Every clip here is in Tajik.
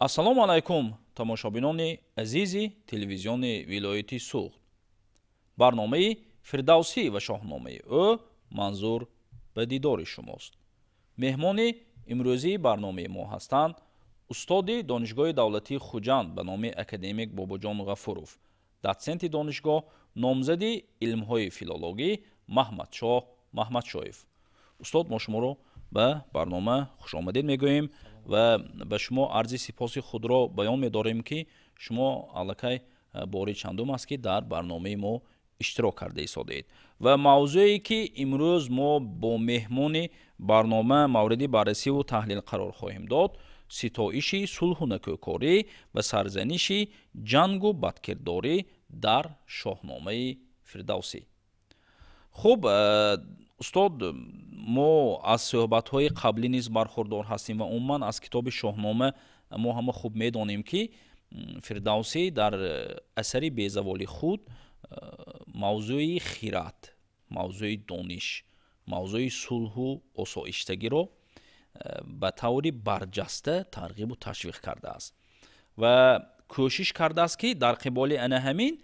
Ассалому алайкум, тамошобинони азизи телевизиони вилояти Суғд. Барномаи Фирдавсӣ ва шоҳномаи ӯ манзур ба дидори шумост. Меҳмони имрӯзии барномаи мо ҳастанд устоди Донишгоҳи давлатии Хуҷанд ба номи академик Бобоҷон Ғафуров, дотсенти донишгоҳ, номзади илмҳои филологӣ Маҳмадшоҳ Маҳмадшоев. Устод, мо шуморо ба барнома хушомадед мегӯем ва ба шумо арзи сипоси худро баён медорем, ки шумо аллакай бори чандум аст, ки дар барномаи мо иштирок карда истодаед. Ва мавзӯе, ки имрӯз мо бо меҳмони барнома мавриди баррасиву таҳлил қарор хоҳем дод, ситоиши сулҳу накӯкорӣ ва сарзаниши ҷангу бадкирдорӣ дар Шоҳномаи Фирдавсӣ. Хуб, устод, мо аз суҳбатҳои қаблӣ низ бархурдор ҳастем ва умуман аз китоби Шоҳнома мо ҳама хуб медонем, ки Фирдавсӣ дар асари безаволи худ мавзӯи хират, мавзӯи дониш, мавзӯи сулҳу осоиштагиро ба таври барҷаста тарғибу ташвиқ кардааст ва кӯшиш кардааст, ки дар қиболи ана ҳамин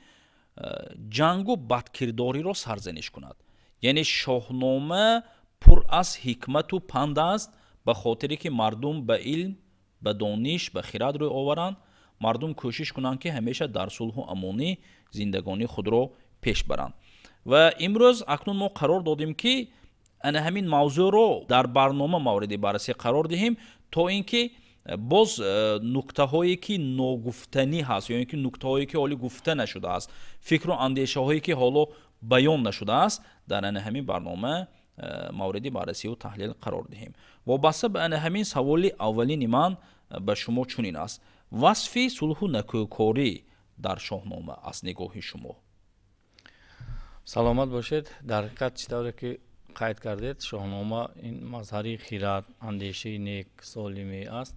ҷангу бадкирдориро сарзаниш кунад. Яъне Шоҳнома пур аз ҳикмату панд аст, ба хотире ки мардум ба илм, ба дониш, ба хират рӯй оваранд, мардум кӯшиш кунанд, ки ҳамеша дар сулҳу амонӣ зиндагонии худро пеш баранд. Ва имрӯз акнун мо қарор додем, ки ана ҳамин мавзӯъро дар барнома мавриди баррасӣ қарор диҳем, то ин ки боз нуктаҳое, ки ногуфтанӣ ҳаст, ё ин ки нуктаҳое, ки ҳоло гуфта нашудааст, фикру андешаҳое, ки ҳоло баён нашудааст, дар ана ҳамин барнома мавриди баррасиву таҳлил қарор диҳем. Вобаста ба ана ҳамин, саволи аввалини ман ба шумо чунин аст: васфи сулҳу накӯкорӣ дар Шоҳнома аз нигоҳи шумо? Саломат бошед. Дар ҳақиқат, чӣ тавре ки қайд кардед, Шоҳнома ин мазҳари хират, андешаи нек, солимӣ аст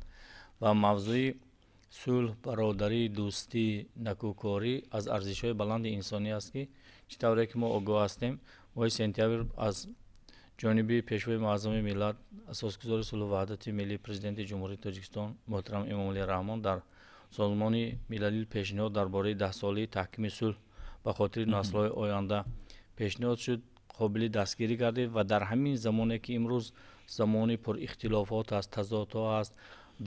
ва мавзӯи сулҳ, бародарӣ, дӯстӣ, накӯкорӣ аз арзишҳои баланди инсонӣ аст, ки чӣ тавре ки мо огоҳ ҳастем, моҳи сентябр аз ҷониби Пешвои муаззами миллат, Асосгузори сулҳу ваҳдати миллӣ, Президенти Ҷумҳурии Тоҷикистон муҳтарам Эмомалӣ Раҳмон дар Созмони Милалӣ пешниҳод дар бораи даҳсолаи таҳкими сулҳ ба хотири наслҳои оянда пешниҳод шуд, қобили дастгирӣ гардид. Ва дар ҳамин замоне, ки имрӯз замони пурихтилофот аст, тазодҳо аст,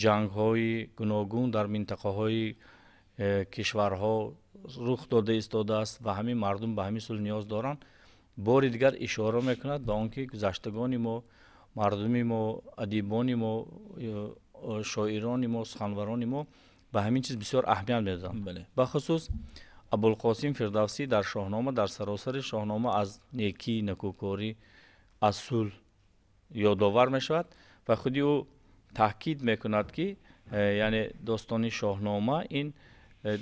ҷангҳои гуногун дар минтақаҳои кишварҳо рух дода истодааст ва ҳамин мардум ба ҳамин сулҳ ниёз доранд, бори дигар ишора мекунад ба он ки гузаштагони мо, мардуми мо, адибони мо, шоирони мо, суханварони мо ба ҳамин чиз бисёр аҳамият медоданд. Бахусус Абулқосим Фирдавсӣ дар Шоҳнома, дар саросари Шоҳнома аз некӣ, накӯкорӣ, аз сулҳ ёдовар мешавад ва худи ӯ таъкид мекунад, ки яъне достони Шоҳнома ин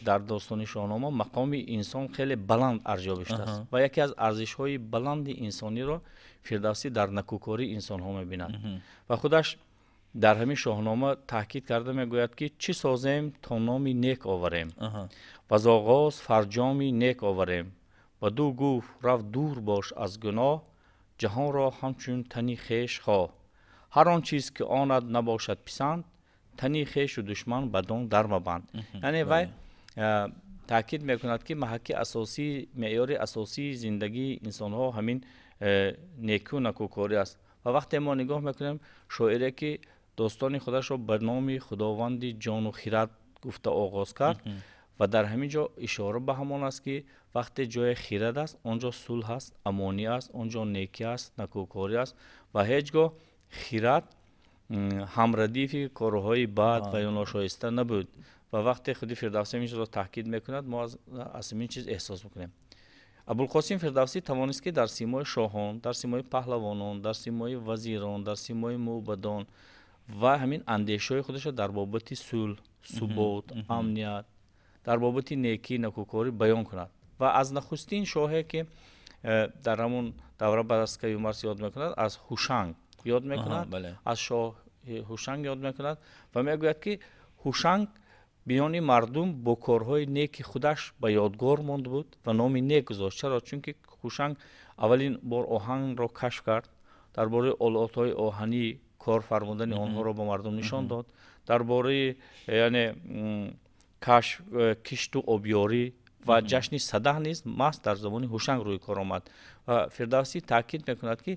дар достони Шоҳнома мақоми инсон хеле баланд арзёбӣ шудааст ва яке аз арзишҳои баланди инсониро Фирдавсӣ дар накӯкории инсонҳо мебинад. Ва худаш дар ҳамин Шоҳнома таъкид карда мегӯяд, ки чӣ созем, то номи нек оварем ва з оғоз фарҷоми нек оварем. Ва ду гуфт: рав, дур бош аз гуноҳ, ҷаҳонро ҳамчун тани хеш хоҳ. Ҳар он чиз, ки онат набошад писанд, тани хешу душман бадон дармабанд. Яъне вай таъкид мекунад, ки маҳаки асосӣ, меъёри асосии зиндагии инсонҳо ҳамин неку накӯкорӣ аст. Ва вақте мо нигоҳ мекунем, шоире, ки достони худашро ба номи Худованди ҷону хират гуфта оғоз кард ва дар ҳамин ҷо ишора ба ҳамон аст, ки вақте ҷое хирад аст, он ҷо сулҳ аст, амонӣ аст, он ҷо некӣ аст, накӯкорӣ аст ва ҳеҷ гоҳ хират ҳамрадифи корҳои бад ва ё ношоиста набуд. Ва вақте худи Фирдавсӣ ҳамин чизро таъкид мекунад, мо аз ҳамин чиз эҳсос мекунем. Абулқосим Фирдавсӣ тавонист, ки дар симои шоҳон, дар симои паҳлавонон, дар симои вазирон, дар симои мӯбадон ва ҳамин андешаҳои худашро дар бобати сулҳ, субот, амният, дар бобати некӣ, накӯкорӣ баён кунад. Ва аз нахустин шоҳе, ки дар ҳамон давра баъд аз Каюмарс ёд мекунад, аз Ҳушанг ёд мекунад, аз шоҳ Ҳушанг ёд мекунад ва мегӯяд, ки Ҳушанг миёни мардум бо корҳои неки худаш ба ёдгор монд буд ва номи нек гузошт. Чаро? Чунки Ҳушанг аввалин бор оҳанро кашф кард, дар бораи олотҳои оҳанӣ кор фармудани онҳоро ба мардум нишон дод, дар бораи яъне кишту обёрӣ ва ҷашни садаҳ низ маҳз дар замони Ҳушанг рӯи кор омад. Ва Фирдавсӣ таъкид мекунад, ки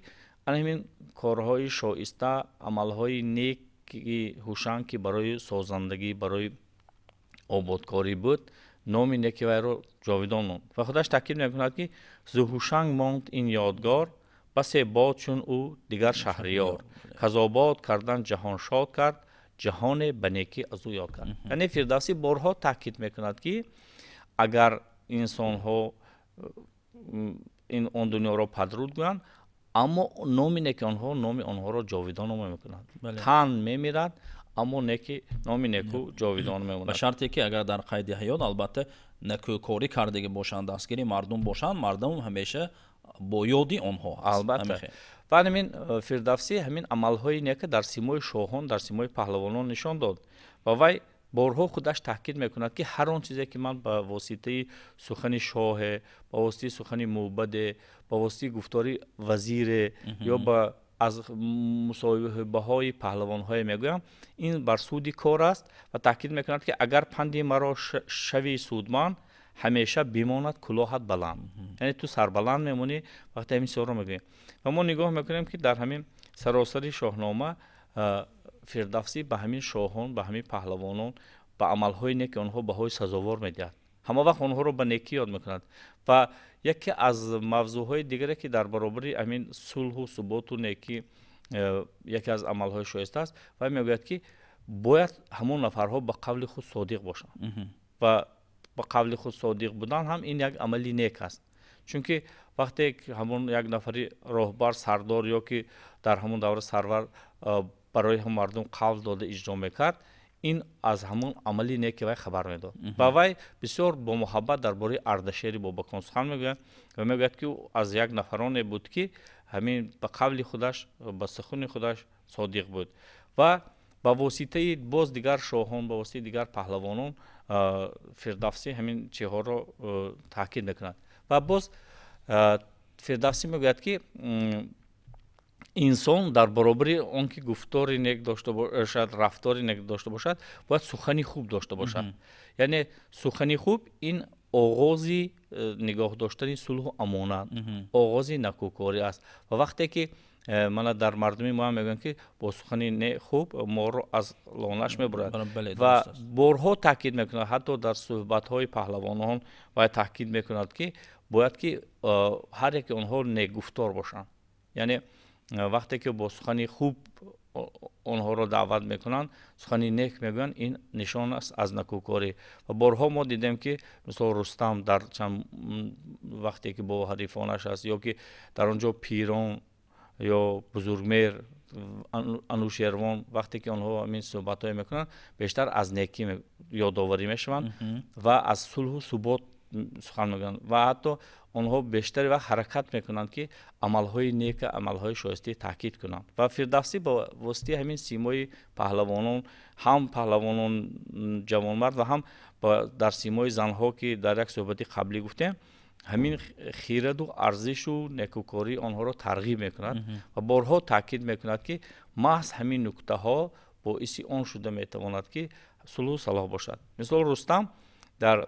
ана ҳамин корҳои шоиста, амалҳои неки Ҳушанг, ки барои созандагӣ, барои ободкорӣ буд, номи неки вайро ҷовидон монд. Ва худаш таъкид мекунад, ки зу Ҳушанг монд ин ёдгор, басе бод чун ӯ дигар шаҳриёр, казобод кардан ҷаҳон шод кард, ҷаҳоне ба некӣ аз ӯ ёд кард. Яъне Фирдавсӣ борҳо таъкид мекунад, ки агар инсонҳо ин он дунёро падруд гӯянд, аммо номи неки онҳо номи онҳоро ҷовидон мекунад. Тан мемирад, аммо неки номи неку ҷовидон мемонад. Ба шарте ки агар дар қайди ҳаёт албатта некӯкорӣ кардагӣ бошанд, дастгири мардум бошанд, мардум ҳамеша бо ёди онҳо ҳаст. Албатта. Ва ҳамин Фирдавсӣ ҳамин амалҳои нека дар симои шоҳон, дар симои паҳлавонон нишон дод ва вай борҳо худаш таъкид мекунад, ки ҳар он чизе ки ман ба воситаи сухани шоҳе, ба воситаи сухани мӯбаде, ба воситаи гуфтори вазире ё ба аз мусоҳибаҳои паҳлавонҳое мегӯям, ин бар суди кор аст. Ва таъкид мекунад, ки агар панди маро шави судманд, ҳамеша бимонад кулоҳат баланд. Яъне ту сарбаланд мемонӣ вақте ҳамин чизҳоро мегӯӣ. Ва мо нигоҳ мекунем, ки дар ҳамин саросари Шоҳнома Фирдавсӣ ба ҳамин шоҳон, ба ҳамин паҳлавонон, ба амалҳои неки онҳо баҳои сазовор медиҳад, ҳама вақт онҳоро ба некӣ ёд мекунад. Ва яке аз мавзӯъҳои дигаре, ки дар баробари ҳамин сулҳу суботу некӣ яке аз амалҳои шоиста аст, вай мегӯяд, ки бояд ҳамон нафарҳо ба қавли худ содиқ бошанд. Ва ба қавли худ содиқ будан ҳам ин як амали нек аст, чунки вақте ҳамон як нафари роҳбар, сардор ё ки дар ҳамон давра сарвар барои ҳам мардум қавл дода иҷро мекард, ин аз ҳамон амали неки вай хабар медод. Ва вай бисёр бо муҳаббат дар бораи Ардашери Бобакон сухан мегӯяд ва мегӯяд, ки ӯ аз як нафароне буд, ки ҳамин ба қавли худаш, ба сухани худаш содиқ буд. Ва ба воситаи боз дигар шоҳон, ба воситаи дигар паҳлавонон Фирдавсӣ ҳамин чиҳоро таъкид мекунад. Ва боз Фирдавсӣ мегӯяд, ки инсон дар баробари он ки гуфтори нек дошта бошад, рафтори нек дошта бошад, бояд сухани хуб дошта бошад. Яъне сухани хуб ин оғози нигоҳ доштани сулҳу амонат, оғози накӯкорӣ аст. Ва вақте ки мана дар мардуми мо ҳам мегӯянд, ки бо сухани не хуб моро аз лонаш мебурад. Ва борҳо таъкид мекунад, ҳатто дар суҳбатҳои паҳлавонон вай таъкид мекунад, ки бояд ки ҳар яке онҳо некгуфтор бошанд. Яъне вақте ки бо сухани хуб онҳоро даъват мекунанд, сухани нек мегӯянд, ин нишон аст аз накӯкорӣ. Ва борҳо мо дидем, ки мисол Рустам дар чанд вақте ки бо ҳарифонаш аст ё ки дар он ҷо пирон ё бузургмер Анушервон, вақте ки онҳо ҳамин суҳбатҳое мекунанд, бештар аз некӣ ёдоварӣ мешаванд ва аз сулҳу субот сухан мегӯянд. Ва ҳатто онҳо бештари вақт ҳаракат мекунанд, ки амалҳои нека, амалҳои шоистаи таъкид кунанд. Ва Фирдавсӣ ба воситаи ҳамин симои паҳлавонон, ҳам паҳлавонон ҷавонмард ва ҳам дар симои занҳо, ки дар як суҳбати қаблӣ гуфтем, ҳамин хираду арзишу некӯкории онҳоро тарғиб мекунад ва борҳо таъкид мекунад, ки маҳз ҳамин нуктаҳо боиси он шуда метавонад, ки сулҳу салоҳ бошад. Мисол Рустам дар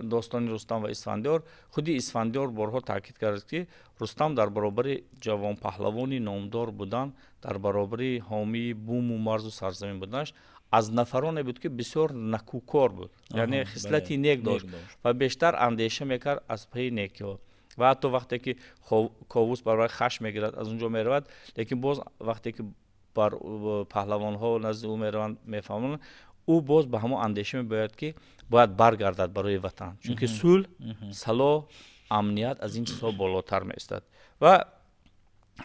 достони Рустам ва Исфандиёр, худи Исфандиёр борҳо таъкид кард, ки Рустам дар баробари ҷавонпаҳлавони номдор будан, дар баробари ҳомии буму марзу сарзамин буданаш, аз нафароне буд, ки бисёр накӯкор буд, яъне хислати нек дошт ва бештар андеша мекард аз пайи некиҳо. Ва ҳатто вақте ки Ковус бар вай хашм мегирад, аз он ҷо меравад, лекин боз вақте ки бар паҳлавонҳо назди ӯ мераванд, мефаҳмонанд, ӯ боз ба ҳамон андеша мебояд, ки бояд баргардад барои ватан, чунки сулҳ, салоҳ, амният аз ин чизҳо болотар меистад. Ва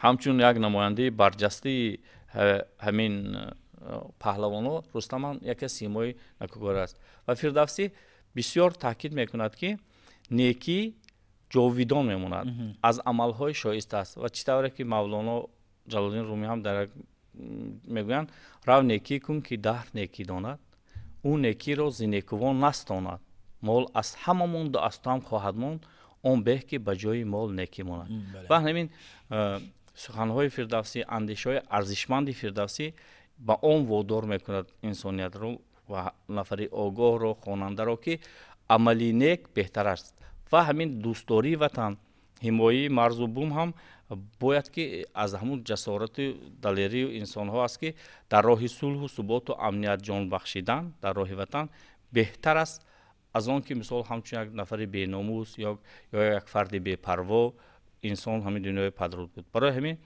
ҳамчун як намояндаи барҷастаи ҳамин паҳлавонҳо Рустам ҳам яке симои накӯкор аст. Ва Фирдавсӣ бисёр таъкид мекунад, ки некӣ ҷовидон мемонад, аз амалҳои шоиста аст. Ва чӣ тавре ки Мавлоно Ҷалолиддин Румӣ ҳам дар мегӯянд: рав некӣ кун, ки даҳр некӣ донад, ӯ некиро зи некувон настонад, мол аз ҳама монду аз ту ҳам хоҳад монд, он беҳ ки ба ҷои мол некӣ монад. Ва ҳамин Суханҳои Фирдавсӣ, андешаҳои арзишманди Фирдавсӣ ба он водор мекунад инсониятро ва нафари огоҳро, хонандаро, ки амали нек беҳтар аст ва ҳамин дӯстдории ватан, ҳимояи марзу бум ҳам бояд ки аз ҳамун ҷасорату далерию инсонҳо аст, ки дар роҳи сулҳу суботу амният ҷон бахшидан дар роҳи ватан беҳтар аст аз он ки мисол ҳамчун як нафари беномус ё як фарди бепарво инсон ҳамин дунёи падруд буд. Барои ҳамин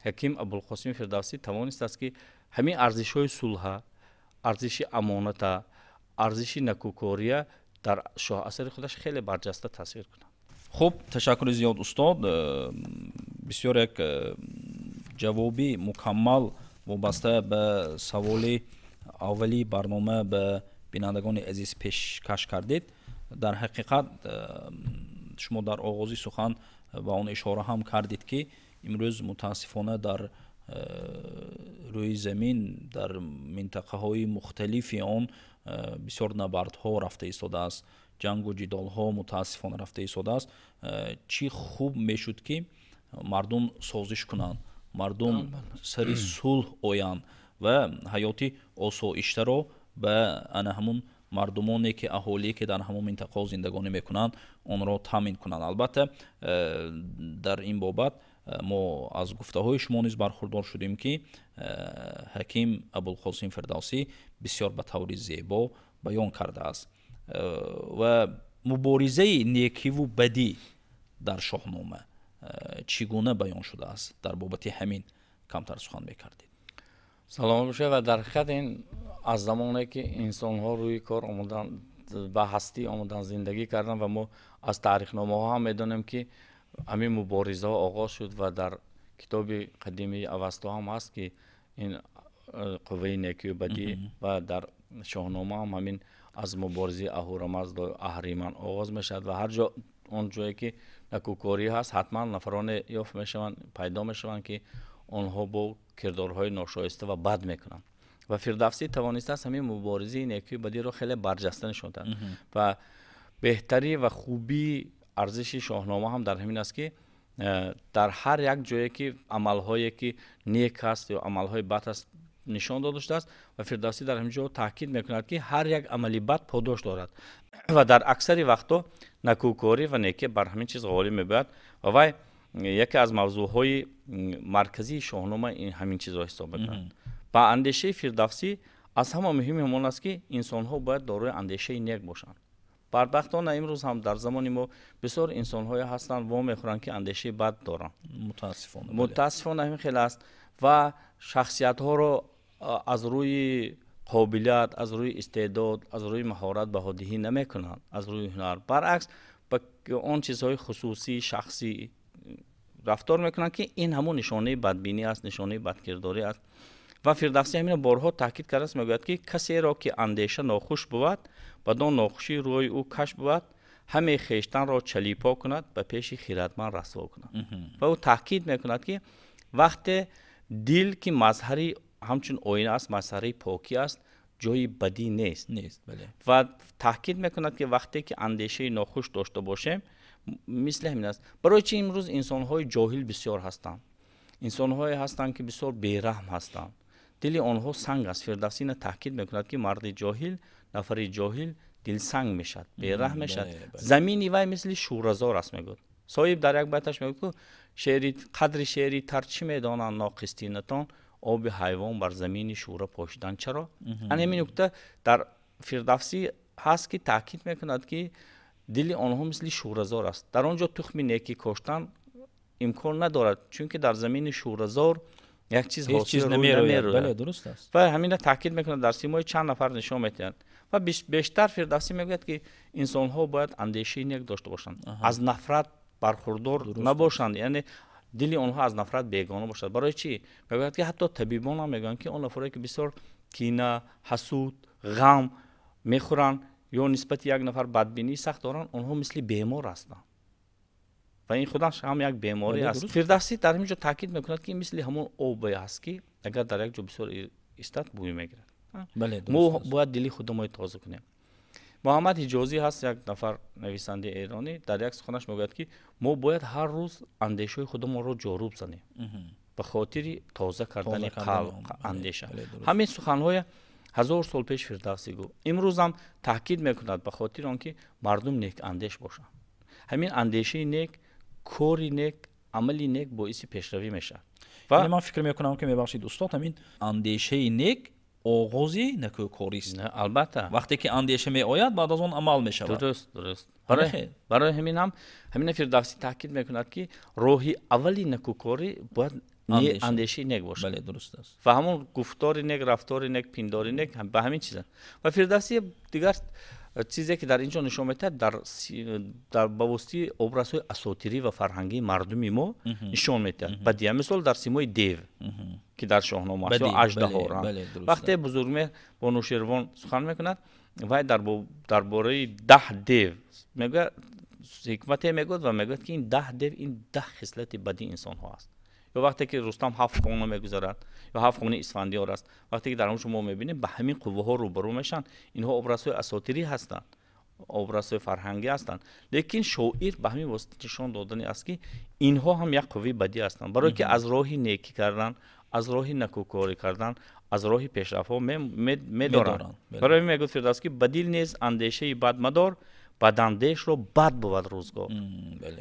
ҳаким Абулқосими Фирдавсӣ тавонистааст, ки ҳамин арзишҳои сулҳа, арзиши амоната, арзиши накӯкория дар шоҳасари худаш хеле барҷаста тасвир кунад. Хуб, ташаккури зиёд, устод. Бисёр як ҷавоби мукаммал вобаста ба саволи аввали барнома ба бинандагони азиз пешкаш кардед. Дар ҳақиқат, шумо дар оғози сухан ба он ишора ҳам кардед, ки имрӯз мутаассифона дар рӯи замин, дар минтақаҳои мухталифи он бисёр набардҳо рафта истодааст, ҷангу ҷидолҳо мутаассифона рафта истодааст. Чӣ хуб мешуд, ки мардум созиш кунанд, мардум сари сулҳ оянд ва ҳаёти осоиштаро ба ана ҳамун мардумоне ки, аҳолие ки дар ҳамон минтақаҳо зиндагонӣ мекунанд, онро таъмин кунанд. Албатта, дар ин бобат мо аз гуфтаҳои шумо низ бархурдор шудем, ки ҳаким Абулқосим Фирдавсӣ бисёр ба таври зебо баён кардааст. Ва муборизаи некиву бадӣ дар Шоҳнома чӣ гуна баён шудааст? Дар бобати ҳамин камтар сухан мекардед. Саломат бошед. Ва дар ҳақиқат, ин аз замоне ки инсонҳо рӯи кор омадан, ба ҳастӣ омадан, зиндагӣ кардан, ва мо аз таърихномаҳо ҳам медонем, ки ҳамин муборизаҳо оғоз шуд, ва дар китоби қадимии Авасто ҳам ҳаст, ки ин қувваи некию бадӣ, ва дар Шоҳнома ҳам ҳамин аз муборизаи Аҳурамаздо, Аҳриман оғоз мешавад. Ва ҳар ҷо, он ҷое ки накӯкорӣ ҳаст, ҳатман нафароне ёфт мешаванд, пайдо мешаванд, ки онҳо бо кирдорҳои ношоиста ва бад мекунанд. Ва Фирдавсӣ тавонистааст ҳамин муборизаи некию бадиро хеле барҷаста нишон диҳад. Ва беҳтарӣ ва хубии арзиши Шоҳнома ҳам дар ҳамин аст, ки дар ҳар як ҷое ки амалҳое ки нек аст ё амалҳои бад аст, нишон дода шудааст. Ва Фирдавсӣ дар ҳамин ҷо таъкид мекунад, ки ҳар як амали бад подош дорад ва дар аксари вақтҳо накӯкорӣ ва некӣ бар ҳамин чиз ғолиб мебояд. Ва вай яке аз мавзӯъҳои марказии Шоҳнома ҳамин чизро ҳисоб мекунад. Ба андешаи Фирдавсӣ, аз ҳама муҳими ҳамон аст, ки инсонҳо бояд дорои андешаи нек бошанд. Бадбахтона, имрӯз ҳам дар замони мо бисёр инсонҳое ҳастанд, вомехӯранд, ки андешаи бад доранд. Мутаассифона. Мутаассифона, ҳамин хел аст. Ва шахсиятҳоро аз рӯи қобилият, аз рӯи истеъдод, аз рӯи маҳорат баҳодиҳӣ намекунанд, аз рӯи ҳунар. Баръакс, ба он чизҳои хусусӣ, шахсӣ рафтор мекунанд, ки ин ҳамон нишонаи бадбинӣ аст, нишонаи бадкирдорӣ аст. Ва Фирдавсӣ ҳамино борҳо таъкид кардааст, мегӯяд, ки касеро ки андеша нохуш бувад, бадон нохушӣ рӯи ӯ каш бувад, ҳаме хештанро чалипо кунад, ба пеши хиратманд расво кунад. Ва ӯ таъкид мекунад, ки вақте дил, ки мазҳари ҳамчун оина аст, мазҳари покӣ аст, ҷои бадӣ нест. Нест, бале. Ва таъкид мекунад, ки вақте ки андешаи нохуш дошта бошем, мисли ҳамин аст. Барои чи имрӯз инсонҳои ҷоҳил бисёр ҳастанд, инсонҳое ҳастанд, ки бисёр бераҳм ҳастанд, дили онҳо санг аст? Фирдавсӣ ина таъкид мекунад, ки марди ҷоҳил, нафари ҷоҳил дилсанг мешавад, бераҳм мешавад, замини вай мисли шӯразор аст, мегӯяд. Соҳиб дар як байташ мегӯяд, ку шеъри қадри шеъри тар чӣ медонанд ноқистинатон, оби ҳайвон бар замини шӯра пошидан чаро. Ана ҳамин нукта дар Фирдавсӣ ҳаст, ки таъкид мекунад, ки дили онҳо мисли шӯразор аст, дар он ҷо тухми некӣ коштан имкон надорад, чунки дар замини шӯразор як чиз ҳосил намерояд. Дуруст аст. Ва ҳамина таъкид мекунад, дар симои чанд нафар нишон медиҳад. Ва бештар Фирдавсӣ мегӯяд, ки инсонҳо бояд андешаи нек дошта бошанд, аз нафрат бархурдор набошанд, яъне дили онҳо аз нафрат бегона бошад. Барои чӣ? Мегӯяд, ки ҳатто табибон ҳам мегӯянд, ки он нафаре ки бисёр кина, ҳасуд, ғам мехӯранд ё нисбати як нафар бадбинии сахт доранд, онҳо мисли бемор ҳастанд ва ин худаш ҳам як беморӣ аст. Фирдавсӣ дар ҳамин ҷо таъкид мекунад, ки мисли ҳамон обе аст, ки агар дар як ҷо бисёр истад, бӯй мегирад. Мо бояд дили худамои тоза кунем. Муҳаммад Ҳиҷозӣ ҳаст, як нафар нависандаи эронӣ, дар як суханаш мегӯяд, ки мо бояд ҳар рӯз андешаҳои худамонро ҷоруб занем ба хотири тоза кардани қалб, андеша. Ҳамин суханҳоя 1000 сол пеш Фирдавсӣ гуфт. Имрӯзам таъкид мекунад ба хотири он ки мардум некандеш бошанд. Ҳамин андешаи нек, кори нек, амали нек боиси пешравӣ мешавад. Ва ман фикр мекунам, ки мебахшид устод, ҳамин андешаи нек оғози некӯкорист. Албатта. Вақте ки андеша меояд, баъд аз он амал мешавад. Дуруст, дуруст. Барои ҳамин ҳам ҳамин Фирдавсӣ таъкид мекунад, ки роҳи аввали некӯкорӣ бояд андешаи нек бошад. Бале, дуруст аст. Ва ҳамон гуфтори нек, рафтори нек, пиндори нек ба ҳамин чизанд. Ва Фирдавсӣ дигар чизе ки дар ин ҷо нишон медиҳад, дар ба воситаи образҳои асотирӣ ва фарҳангии мардуми мо нишон медиҳад. Бадия, мисол, дар симои дев, ки дар Шоҳнома аст, ё аждаҳо. Вақте Бузургмеҳр бо Нӯшервон сухан мекунад, вай дар бораи 10 дев мегӯяд, ҳикмате мегӯяд ва мегӯяд, ки ин 10 дев ин 10 хислати бади инсонҳо аст. Ё вақте ки Рустам 7 хона мегузарад, ё 7 хонаи Исфандиёр аст, вақте ки дар он шумо мебинем, ба ҳамин қувваҳо рӯбарӯ мешаванд. Инҳо образҳои асотирӣ ҳастанд, образҳои фарҳангӣ ҳастанд, лекин шоир ба ҳамин восита нишон додани аст, ки инҳо ҳам як қувваи бадӣ ҳастанд, барое ки аз роҳи некӣ кардан, аз роҳи накӯкорӣ кардан, аз роҳи пешрафтҳо медоранд. Барои мегӯяд Фирдавс, ки ба дил низ андешаи бад мадор, бадандешро бад бувад рӯзгор.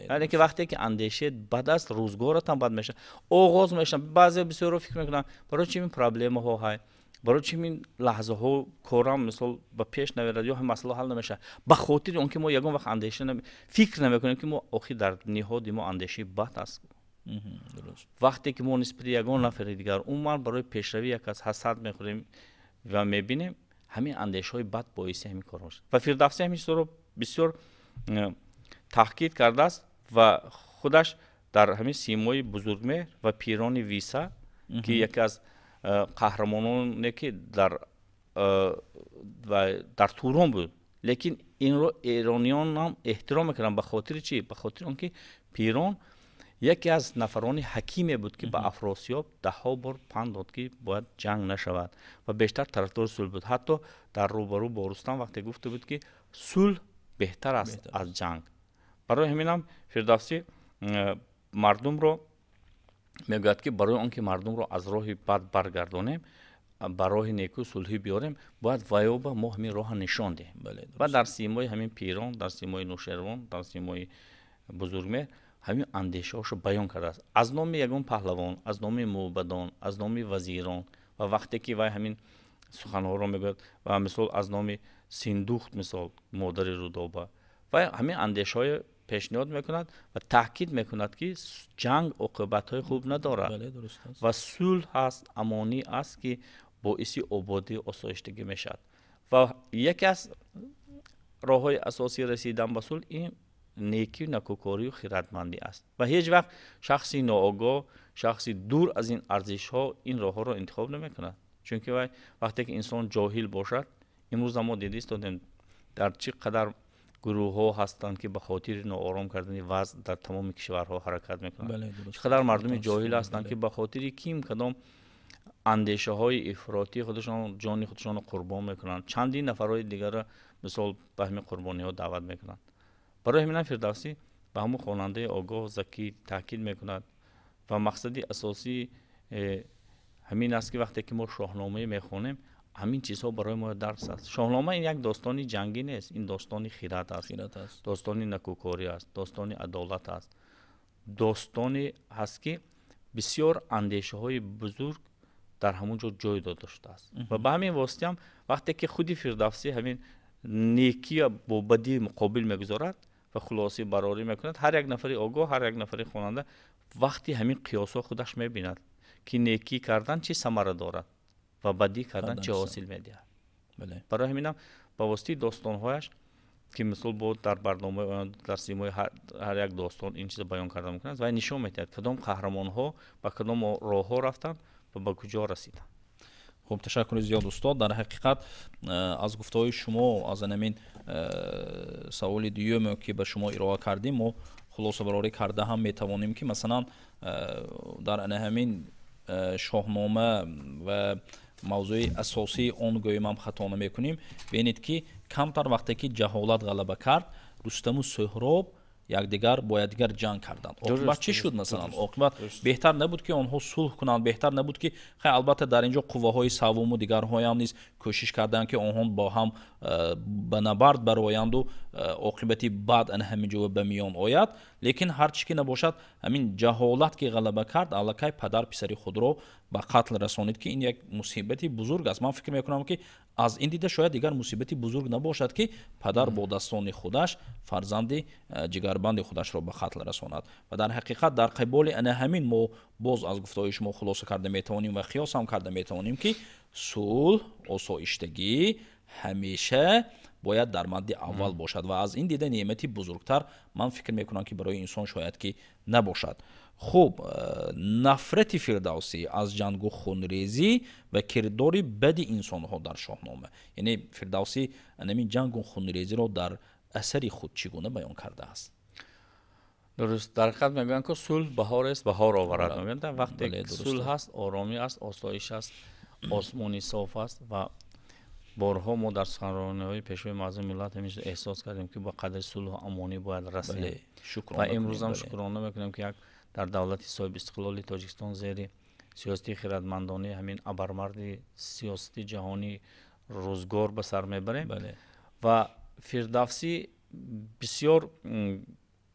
Яъне ки вақте ки андешаи бад аст, рӯзгоратам бад мешавад, оғоз мешавад. Баъзе бисёрро фикр мекунанд, барои чи ин проблемаҳо ҳай, барои чи ин лаҳзаҳо корам, мисол, ба пеш намерад ё масъала ҳал намешавад. Ба хотири он ки мо ягон вақт андеша фикр намекунем, ки мо охир дар ниҳоди мо андешаи бад аст. Вақте ки мо нисбати ягон нафари дигар умуман барои пешравӣ як аз ҳасад мехӯрем ва мебинем, ҳамин андешаҳои бад боиси ҳамин кор мешавад. Ва Фирдавсӣ ҳамин чизҳоро бисёр таҳқиқ кардааст ва худаш дар ҳамин симои Бузургмеҳр ва пирони Виса, ки яке аз қаҳрамононе ки дар Турон буд, лекин инро эрониёнам эҳтиром мекарданд. Ба хотири чӣ? Ба хотири он ки пирон яке аз нафарони ҳакиме буд, ки ба Афросиёб даҳҳо бор панд дод, ки бояд ҷанг нашавад, ва бештар тарафдори сулҳ буд. Ҳатто дар рӯбарӯ бо Рустам вақте гуфта буд, ки сулҳ беҳтар аст аз ҷанг. Барои ҳаминам Фирдавсӣ мардумро мегӯяд, ки барои он ки мардумро аз роҳи бад баргардонем, ба роҳи неку сулҳӣ биёрем, бояд ваёба мо ҳамин роҳа нишон диҳем. Ва дар симои ҳамин пирон, дар симои Нӯшервон, дар симои Бузургмеҳр ҳамин андешаҳошо баён кардааст аз номи ягон паҳлавон, аз номи мӯбадон, аз номи вазирон. Ва вақте ки вай ҳамин суханҳоро мегӯяд, ва мисол аз номи Синдухт, мисол модари Рудоба, вай ҳамин андешаҳое пешниҳод мекунад ва таъкид мекунад, ки ҷанг оқибатҳои хуб надорад ва сулҳ ҳаст, амонӣ аст, ки боиси ободию осоиштагӣ мешавад. Ва яке аз роҳҳои асосии расидан ба сулҳ ин некию накӯкорию хиратмандӣ аст. Ва ҳеҷ вақт шахси ноогоҳ, шахси дур аз ин арзишҳо ин роҳҳоро интихоб намекунад, чунки вай вақте ки инсон ҷоҳил бошад, имрӯза мо дида истодем, дар чӣ қадар гурӯҳҳо ҳастанд, ки ба хотири ноором кардани вазъ дар тамоми кишварҳо ҳаракат мекунанд, чӣ қадар мардуми ҷоҳил ҳастанд, ки ба хотири ким кадом андешаҳои ифротии худашон ҷони худашонро қурбон мекунанд, чандин нафарҳои дигарро, мисол, ба ҳамин қурбониҳо даъват мекунанд. Барои ҳаминам Фирдавсӣ ба ҳамон хонандаи огоҳ, закӣ таъкид мекунад ва мақсади асосӣ ҳамин аст, ки вақте ки мо Шоҳномае мехонем, ҳамин чизҳо барои мо дарс аст. Шоҳнома ин як достони ҷангӣ нест, ин достони хират аст, достони накӯкорӣ аст, достони адолат аст, достоне ҳаст, ки бисёр андешаҳои бузург дар ҳамон ҷо ҷой дода шудааст. Ва ба ҳамин воситаам вақте ки худи Фирдавсӣ ҳамин некия бо бадӣ муқобил мегузорад ва хулосаи барорӣ мекунад, ҳар як нафари огоҳ, ҳар як нафари хонанда вақти ҳамин қиёсҳо худаш мебинад, ки некӣ кардан чӣ самара дорад ва бадӣ кардан чӣ ҳосил медиҳад. Барои ҳаминам ба воситаи достонҳояш, ки мисол бо дар барномаи дар симои ҳар як достон ин чиза баён карда мумкин аст, вай нишон медиҳад, кадом қаҳрамонҳо ба кадом роҳҳо рафтанд ва ба куҷо расиданд. Хуб, ташаккури зиёд, устод. Дар ҳақиқат аз гуфтаҳои шумо, аз ҳамин саволи дуюме, ки ба шумо ироа кардем, мо хулосабарорӣ карда ҳам метавонем, ки масалан дар ана ҳамин Шоҳнома ва Мавзӯи асосии он гӯем ҳам хато намекунем. Бинед, ки камтар вақте ки ҷаҳолат ғалаба кард, Рустаму Суҳроб якдигар бо якдигар ҷанг карданд. Оқибат чӣ шуд, масалан? Оқибат беҳтар набуд, ки онҳо сулҳ кунанд? Беҳтар набуд, ки хай, албатта, дар ин ҷо қувваҳои саввуму дигарҳоям низ кӯшиш карданд, ки онҳо бо ҳам ба набард бароянду оқибати бад ана ҳамин ҷо ба миён ояд. Лекин ҳар чӣ ки набошад, ҳамин ҷаҳолат ки ғалаба кард, аллакай падар писари худро ба қатл расонид, ки ин як мусибати бузург аст. Ман фикр мекунам, ки аз ин дида шояд дигар мусибати бузург набошад, ки падар бо дастони худаш фарзанди ҷигарбанди худашро ба қатл расонад. Ва дар ҳақиқат, дар қиболи ана ҳамин мо боз аз гуфтаҳои шумо хулоса карда метавонем ва қиёс ҳам карда метавонем, ки сулҳ, осоиштагӣ ҳамеша бояд дар мадди аввал бошад. Ва аз ин дида неъмати бузургтар, ман фикр мекунам, ки барои инсон шояд ки набошад. Хуб, нафрати Фирдавсӣ аз ҷангу хунрезӣ ва кирдори бади инсонҳо дар Шоҳнома, яъне Фирдавсӣ анамин ҷангу хунрезиро дар асари худ чӣ гуна баён кардааст? Дуруст, дар ҳақиқат мегӯянд, ки сулҳ баҳорест, баҳор оварад. Мегӯянд, вақте сулҳ ҳаст, оромӣ аст, осоиш аст, осмони соф аст. Ва борҳо мо дар суханрониҳои Пешвои Муаззами миллат ҳамеша эҳсос кардем, ки ба қадри сулҳу амонӣ бояд расем. Ва имрӯзам шукрона мекунем, ки як дар давлати соҳибистиқлоли Тоҷикистон, зери сиёсати хирадмандонаи ҳамин абармарди сиёсати ҷаҳонӣ рӯзгор ба сар мебарем. Ва Фирдавсӣ бисёр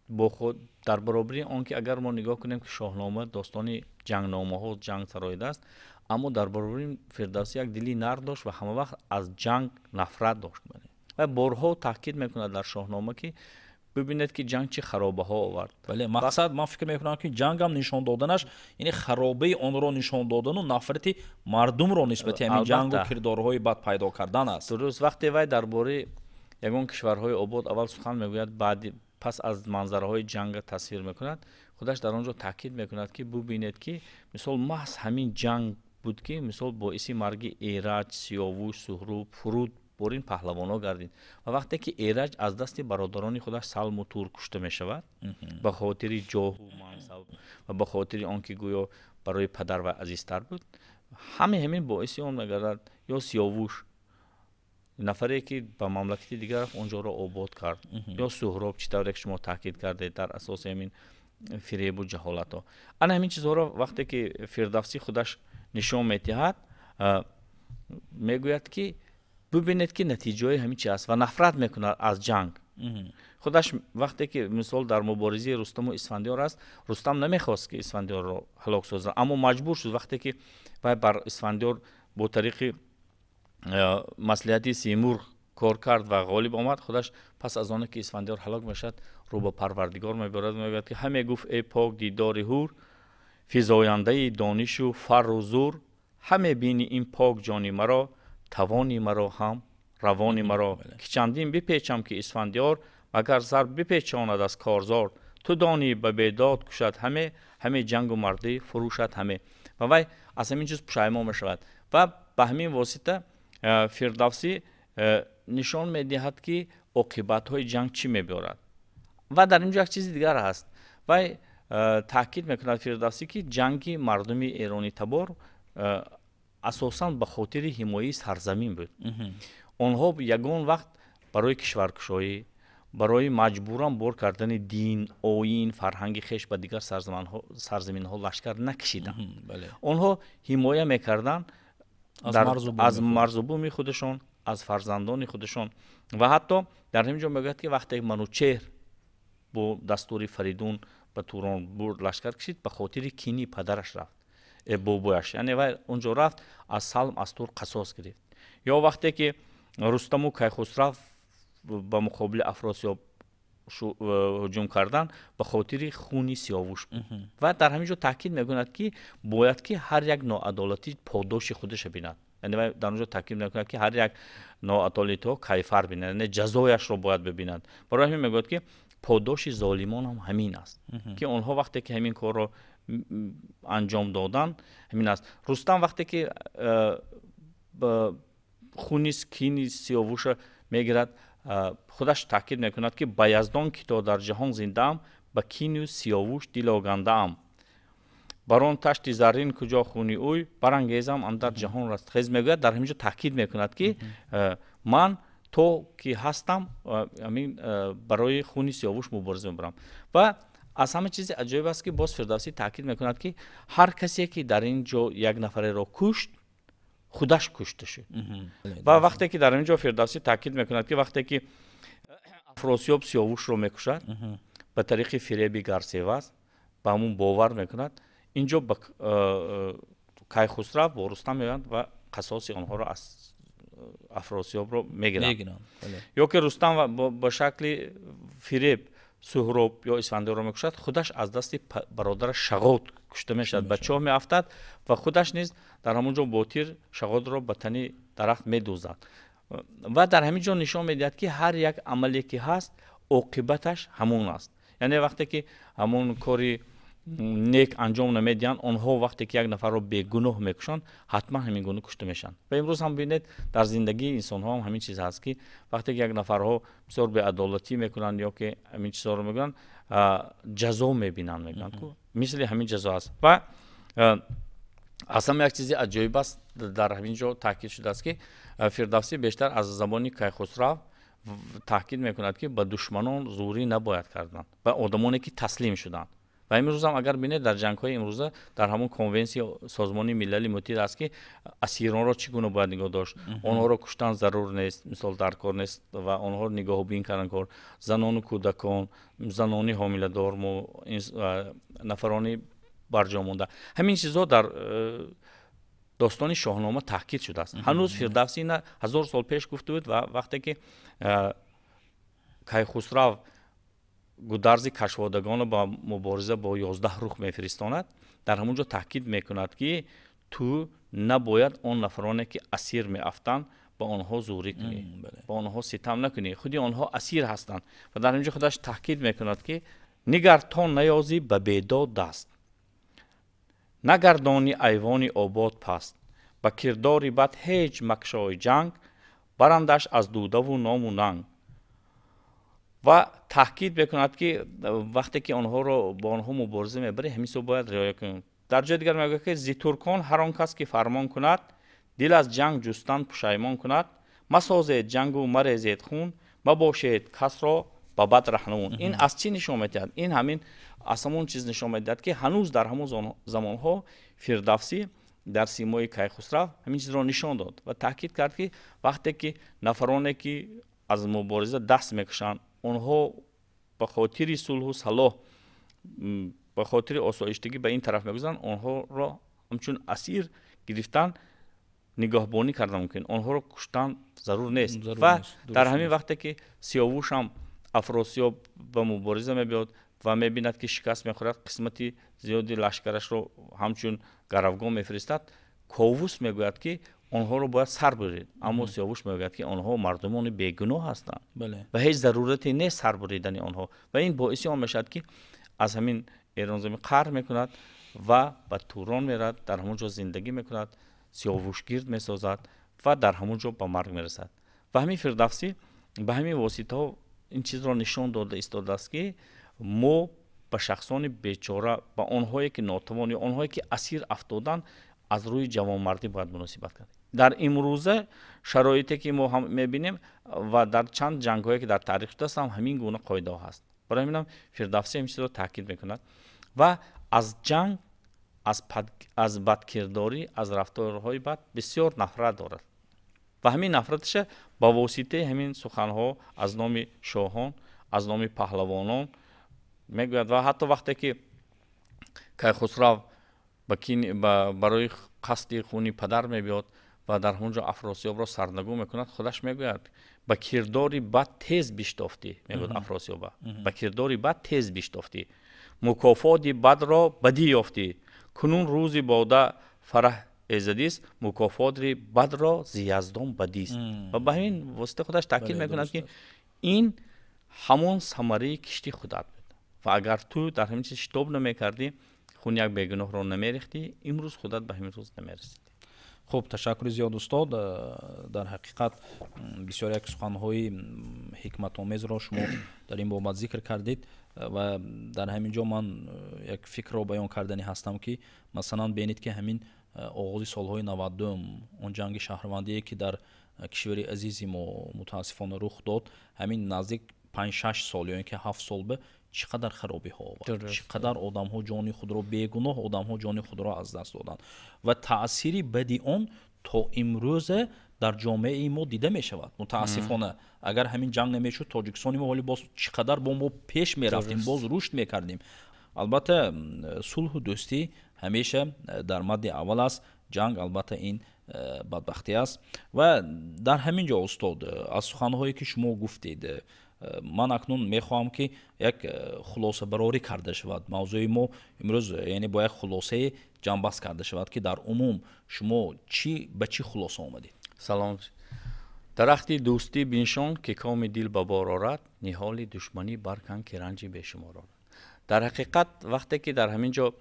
бо худ, дар баробари он ки агар мо нигоҳ кунем, ки Шоҳнома достони ҷангномаҳо, ҷанг сароидааст, аммо дар баробари Фирдавсӣ як дили нар дошт ва ҳама вақт аз ҷанг нафрат дошт. Ва борҳо таъкид мекунад дар Шоҳнома, ки бибинед, ки ҷанг чӣ харобаҳо овард. Бале, мақсад, ман фикр мекунам, ки ҷангам нишон доданаш, яъне харобаи онро нишон додану нафрати мардумро нисбати ҳамин ҷангу кирдорҳои бад пайдо кардан аст. Дуруст, вақте вай дар бораи ягон кишварҳои обод аввал сухан мегӯяд, баъди пас аз манзараҳои ҷанга тасвир мекунад, худаш дар он ҷо таъкид мекунад, ки бубинед, ки мисол маҳз ҳамин ҷанг буд, ки мисол боиси марги Эраҷ, Сиёвуш, Суҳроб, фуруд борин паҳлавонҳо гардид. Ва вақте ки Эраҷ аз дасти бародарони худаш Салму Тур кушта мешавад ба хотири ҷоҳу мансаб ва ба хотири он ки гӯё барои падар вай азизтар буд, ҳаме ҳамин боиси он мегардад. Ё Сиёвуш, нафаре ки ба мамлакати дигар рафт, он ҷоро обод кард. Ё Суҳроб, чӣ тавре ки шумо таъкид кардед, дар асоси ҳамин фиребу ҷаҳолатҳо. Ана ҳамин чизҳоро вақте ки Фирдавсӣ худаш нишон медиҳад, мегӯяд, ки бубинед, ки натиҷаи ҳамин чи аст, ва нафрат мекунад аз ҷанг худаш. Вақте ки мисол дар муборизаи Рустаму Исфандиёр аст, Рустам намехост, ки Исфандиёрро ҳалок созад, аммо маҷбур шуд. Вақте ки вай бар Исфандиёр бо тариқи маслиҳати Симурғ кор кард ва ғолиб омад, худаш пас аз оне ки Исфандиёр ҳалок мешавад, рӯ ба Парвардигор мебарад, мегӯяд, ки ҳаме гуфт: «Эй пок дидори ҳур, физояндаи донишу фарру зур, ҳаме бини ин пок ҷони маро, тавони маро ҳам равони маро, ки чандин бипечам, ки Исфандиёр магар зар бипечонад аз корзор. Ту донӣ, ба бедод кушад ҳаме, ҳаме ҷангу мардӣ фурӯшад ҳаме». Ва вай аз ҳамин чиз пушаймон мешавад. Ва ба ҳамин восита Фирдавсӣ нишон медиҳад, ки оқибатҳои ҷанг чӣ мебиёрад. Ва дар ин ҷо як чизи дигар ҳаст. Вай таъкид мекунад Фирдавсӣ, ки ҷанги мардуми эронитабор асосан ба хотири ҳимояи сарзамин буд. Онҳо ягон вақт барои кишваркушоӣ, барои маҷбуран бор кардани дин, оин, фарҳанги хеш ба дигар сарзаминҳо лашкар накшиданд. Онҳо ҳимоя мекарданд аз марзубуми худашон, аз фарзандони худашон. Ва ҳатто дар ҳамин ҷо мегӯяд, ки вақте Манучеҳр бо дастури Фаридун ба Турон бурд, лашкар кашид, ба хотири кини падараш рафт, бобояш, яъне вай онҷо рафт, аз Салм, аз Тур қасос гирифт. Ё вақте ки Рустаму Кайхусрав ба муқобили Афросиёб ҳуҷум кардан, ба хотири хуни Сиёвуш буд. Ва дар ҳамин ҷо таъкид мекунад, ки бояд ки ҳар як ноадолатӣ подоши худаша бинад. Яъне вай дар он ҷо таъкид мекунад, ки ҳар як ноадолатиҳо кайфар бинад, яъне ҷазояшро бояд бибинад. Барои ҳамин мегӯяд, ки подоши золимон ҳам ҳамин аст, ки онҳо вақте ки ҳамин корро анҷом доданд, ҳамин аст. Рустам вақте ки хуни кини Сиёвуша мегирад, худаш таъкид мекунад, ки ба Яздон, ки то дар ҷаҳон зиндаам, ба кину Сиёвуш дил огандаам. Бар он ташти заррин куҷо хуни ӯй, барангезам андар ҷаҳон растхез. Мегӯяд, дар ҳамин ҷо таъкид мекунад, ки ман то ки ҳастам, ҳамин барои хуни Сиёвуш мубориза мебарам. Ва аз ҳама чизи аҷоиб аст, ки боз Фирдавсӣ таъкид мекунад, ки ҳар касе ки дар ин ҷо як нафареро кушт, худаш кушта шуд. Ва вақте ки дар ин ҷо Фирдавсӣ таъкид мекунад, ки вақте ки Афросиёб Сиёвушро мекушад ба тариқи фиреби Гарсеваз, ба ҳамун бовар мекунад, ин ҷо Кайхусрав бо Рустам меоянд ва қасоси онҳоро аз Афросиёбро мегиранд. Ё ки Рустам ба шакли фиреб Суҳроб ё Исфандиёрро мекушад, худаш аз дасти бародараш Шағод кушта мешавад, ба чоҳ меафтад ва худаш низ дар ҳамон ҷо бо тир Шағодро ба тани дарахт медӯзад. Ва дар ҳамин ҷо нишон медиҳад, ки ҳар як амале ки ҳаст, оқибаташ ҳамон аст. Яъне вақте ки ҳамон кори нек анҷом намедиҳанд, онҳо вақте ки як нафарро бегуноҳ мекушанд, ҳатман ҳамин гуна кушта мешаванд. Ва имрӯз ҳам бинед, дар зиндагии инсонҳо ҳам ҳамин чиз ҳаст, ки вақте ки як нафарҳо бисёр беадолатӣ мекунанд ё ки ҳамин чизҳоро мекунанд, ҷазо мебинанд, мегӯянд, мисли ҳамин ҷазо аст. Ва аз ҳама як чизи аҷоиб аст, дар ҳамин ҷо таъкид шудааст, ки Фирдавсӣ бештар аз забони Кайхусрав таъкид мекунад, ки ба душманон зӯрӣ набояд кардан, ба одамоне ки таслим шуданд. Ва имрӯзам агар бинед, дар ҷангҳои имрӯза дар ҳамон конвенсия Созмони Милали Муттаҳид аст, ки асиронро чӣ гуна бояд нигоҳ дошт, онҳоро куштан зарур нест, мисол дар кор нест ва онҳоро нигоҳубин кардан кор, занону кӯдакон, занони ҳомиладор, нафарони барҷо монда, ҳамин чизҳо дар достони Шоҳнома таъкид шудааст. Ҳанӯз Фирдавсӣ ина 1000 сол пеш гуфта буд. Ва вақте ки Кайхусрав Гударзи кашводагонро ба мубориза бо 11 рух мефиристонад, дар ҳамон ҷо таъкид мекунад, ки ту набояд он нафароне ки асир меафтанд, ба онҳо зӯрӣ кунӣ, ба онҳо ситам накунӣ, худи онҳо асир ҳастанд. Ва дар ҳамин ҷо худаш таъкид мекунад, ки нигар то наёзӣ ба бедод даст, нагардони айвони обод паст, ба кирдори бад ҳеҷ макшои ҷанг, барандаш аз дудаву ному нанг. Ва таъкид мекунад, ки вақте ки онҳоро бо онҳо мубориза мебарӣ, ҳамин чизро бояд риоя кунӣ. Дар ҷои дигар мегӯяд, ки зи туркон ҳар он кас ки фармон кунад, дил аз ҷанг ҷустан пушаймон кунад, масозед ҷангу марезед хун, мабошед касро ба бад раҳнамун. Ин аз чӣ нишон медиҳад? Ин ҳамин аз ҳамон чиз нишон медиҳад, ки ҳанӯз дар ҳамон замонҳо Фирдавсӣ дар симои Кайхусрав ҳамин чизро нишон дод ва таъкид кард, ки вақте ки нафароне ки аз мубориза даст мекушанд, онҳо ба хотири сулҳу салоҳ, ба хотири осоиштагӣ ба ин тараф мегузаранд, онҳоро ҳамчун асир гирифтан, нигоҳбонӣ кардан мумкин, онҳоро куштан зарур нест. Ва дар ҳамин вақте ки Сиёвуш ҳам Афросиёб ба мубориза мебиёд ва мебинад, ки шикаст мехӯрад, қисмати зиёди лашкарашро ҳамчун гаравгон мефиристад, Ковус мегӯяд, ки онҳоро бояд сар бурид, аммо Сиёвуш мегӯяд, ки онҳо мардумони бегуноҳ ҳастанд ва ҳеҷ зарурате нест сар буридани онҳо. Ва ин боиси он мешавад, ки аз ҳамин Эронзамин қаҳр мекунад ва ба Турон мерад, дар ҳамон ҷо зиндагӣ мекунад, Сиёвушгирд месозад ва дар ҳамон ҷо ба марг мерасад. Ва ҳамин Фирдавсӣ ба ҳамин воситаҳо ин чизро нишон дода истодааст, ки мо ба шахсони бечора, ба онҳое ки нотавон ё онҳое ки асир афтоданд, аз рӯи ҷавонмардӣ бояд муносибат кард. Дар имрӯза шароите ки мо ҳам мебинем ва дар чанд ҷангҳое ки дар таърих шудааст ҳам ҳамин гуна қоидаҳо ҳаст. Барои ҳаминам Фирдавсӣ ҳамин чизро таъкид мекунад ва аз ҷанг, аз бадкирдорӣ, аз рафторҳои бад бисёр нафрат дорад ва ҳамин нафраташа ба воситаи ҳамин суханҳо аз номи шоҳон, аз номи паҳлавонон мегӯяд. Ва ҳатто вақте ки Кайхусрав барои қасди хуни падар мебиёд ва дар ҳамон ҷо Афросиёбро сарнагун мекунад, худаш мегӯяд: ба кирдори бад тез биштофтӣ, мегӯяд Афросиёба, ба кирдори бад тез биштофтӣ, мукофоти бадро бадӣ ёфтӣ, кунун рӯзи бода фараҳ эзадист, мукофоти бадро зи яздон бадист. Ва ба ҳамин восита худаш таъкид мекунад, ки ин ҳамон самараи кишти худат буд ва агар ту дар ҳамин чиз шитоб намекардӣ, хун як бегуноҳро намерехтӣ, имрӯз худат ба ҳамин рӯз намерасидӣ. Хуб, ташаккури зиёд, устод. Дар ҳақиқат бисёр як суханҳои ҳикматомезро шумо дар ин бобат зикр кардед ва дар ҳамин ҷо ман як фикрро баён кардани ҳастам, ки масалан бинед, ки ҳамин оғози солҳои 90-ум он ҷанги шаҳрвандие, ки дар кишвари азизи мо мутаассифона рух дод, ҳамин наздик 5-6 сол ё ин ки 7 сол ба чӣ қадар харобиҳо овард, чӣ қадар одамҳо ҷони худро, бегуноҳ одамҳо ҷони худро аз даст доданд ва таъсири бади он то имрӯза дар ҷомеаи мо дида мешавад. Мутаассифона, агар ҳамин ҷанг намешуд, Тоҷикистони мо ҳоли боз чӣ қадар бо мо пеш мерафтем, боз рушд мекардем. Албатта, сулҳу дӯстӣ ҳамеша дар мадди аввал аст. Ҷанг албатта ин бадбахтӣ аст. Ва дар ҳамин ҷо, устод, аз суханҳое ки шумо гуфтед, ман акнун мехоҳам, ки як хулосабарорӣ карда шавад мавзӯи мо имрӯз, яъне бо як хулосае ҷамъбаст карда шавад, ки дар умум шумо чӣ ба чӣ хулоса омадед? Салом. Дарахти дӯстӣ биншон, ки коми дил ба бор орад, ниҳоли душманӣ баркан, ки ранҷи бешумор орад. Дар ҳақиқат, вақте ки дар ҳамин ҷо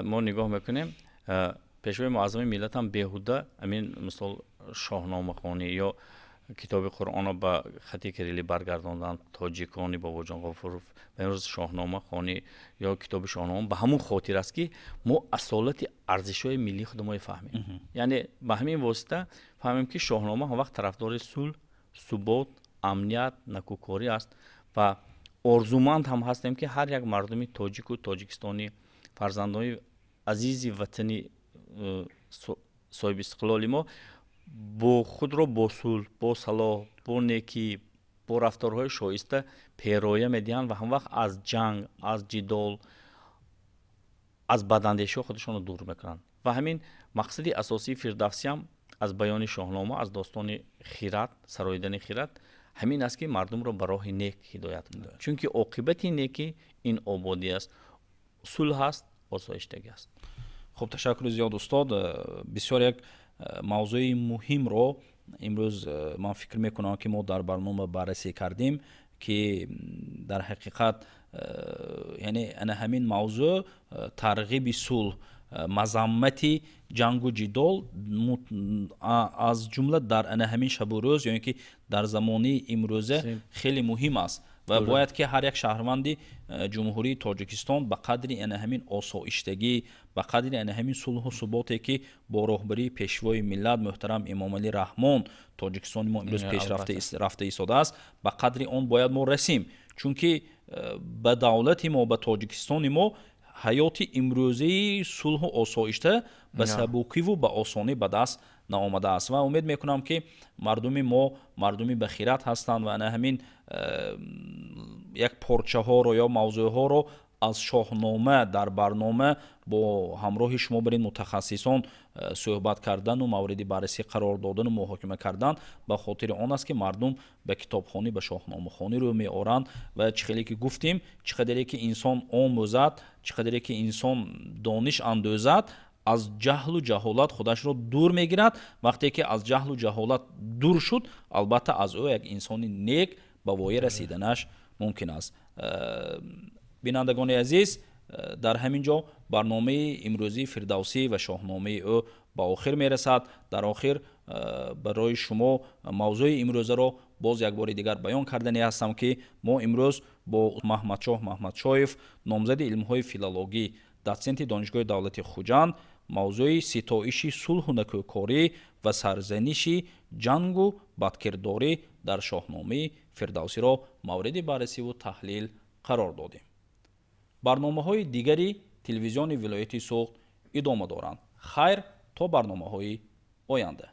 мо нигоҳ мекунем, пешвои муаззами миллатам беҳуда ҳамин мисол шоҳномахонӣ ё китоби Қуръонро ба хати кирилӣ баргардонданд тоҷикони Бобоҷон Ғофуров ва имрӯз шоҳномахонӣ ё китоби шоҳнома ба ҳамун хотир аст, ки мо асолати арзишҳои миллии худро фаҳмем. Яъне ба ҳамин восита фаҳмем, ки шоҳнома ҳамвақт тарафдори сулҳ, субот, амният, накӯкорӣ аст ва орзуманд ҳам ҳастем, ки ҳар як мардуми тоҷику тоҷикистонӣ, фарзандони азизи ватани соҳибистиқлоли мо бо худро бо сулҳ, бо салоҳ, бо некӣ, бо рафторҳои шоиста пероя медиҳанд ва ҳамвақт аз ҷанг, аз ҷидол, аз бадандешиҳо худашонро дур мекунанд. Ва ҳамин мақсади асосии Фирдавсиам аз баёни шоҳнома, аз достони хират, сароидани хират ҳамин аст, ки мардумро ба роҳи нек ҳидоят кунад, чунки оқибати некӣ ин ободӣ аст, сулҳ аст, осоиштагӣ аст. Хуб, ташаккури зиёд, устод. Бисёр як мавзӯи муҳимро имрӯз ман фикр мекунам, ки мо дар барнома баррасӣ кардем, ки дар ҳақиқат яъне ана ҳамин мавзӯъ, тарғиби сулҳ, мазаммати ҷангу ҷидол, аз ҷумла дар ана ҳамин шабу рӯз ё ин ки дар замони имрӯза хеле муҳим аст ва бояд ки ҳар як шаҳрванди Ҷумҳурии Тоҷикистон ба қадри ана ҳамин осоиштагӣ, ба қадри ана ҳамин сулҳу суботе, ки бо роҳбарии пешвои миллат муҳтарам Эмомалӣ Раҳмон Тоҷикистони мо имрӯз пешрафта рафта истодааст, ба қадри он бояд мо расем, чунки ба давлати мо, ба Тоҷикистони мо ҳаёти имрӯзаи сулҳу осоишта ба сабукиву ба осонӣ ба даст наомадааст. Ва умед мекунам, ки мардуми мо мардуми бахират ҳастанд ва ана ҳамин як порчаҳоро ё мавзӯъҳоро аз шоҳнома дар барнома бо ҳамроҳи шумо бар ин мутахассисон суҳбат кардану мавриди баррасӣ қарор додану муҳокима кардан ба хотири он аст, ки мардум ба китобхонӣ, ба шоҳномахонӣ рӯ меоранд. Ва чӣ хеле ки гуфтем, чӣ қадаре ки инсон омӯзад, чӣ қадаре ки инсон дониш андӯзад, аз ҷаҳлу ҷаҳолат худашро дур мегирад. Вақте ки аз ҷаҳлу ҷаҳолат дур шуд, албатта аз ӯ як инсони нек ба воя расиданаш мумкин аст. Бинандагони азиз, дар ҳамин ҷо барномаи имрӯзии Фирдавсӣ ва шоҳномаи ӯ ба охир мерасад. Дар охир барои шумо мавзӯи имрӯзаро боз як бори дигар баён кардане ҳастам, ки мо имрӯз бо Маҳмадшоҳ Маҳмадшоев, номзади илмҳои филологӣ, дотсенти Донишгоҳи давлати Хуҷанд, мавзӯи ситоиши сулҳу накӯкорӣ ва сарзаниши ҷангу бадкирдорӣ дар шоҳномаи Фирдавсиро мавриди баррасиву таҳлил қарор додем. Барномаҳои дигари телевизиони вилояти Суғд идома доранд. Хайр, то барномаҳои оянда.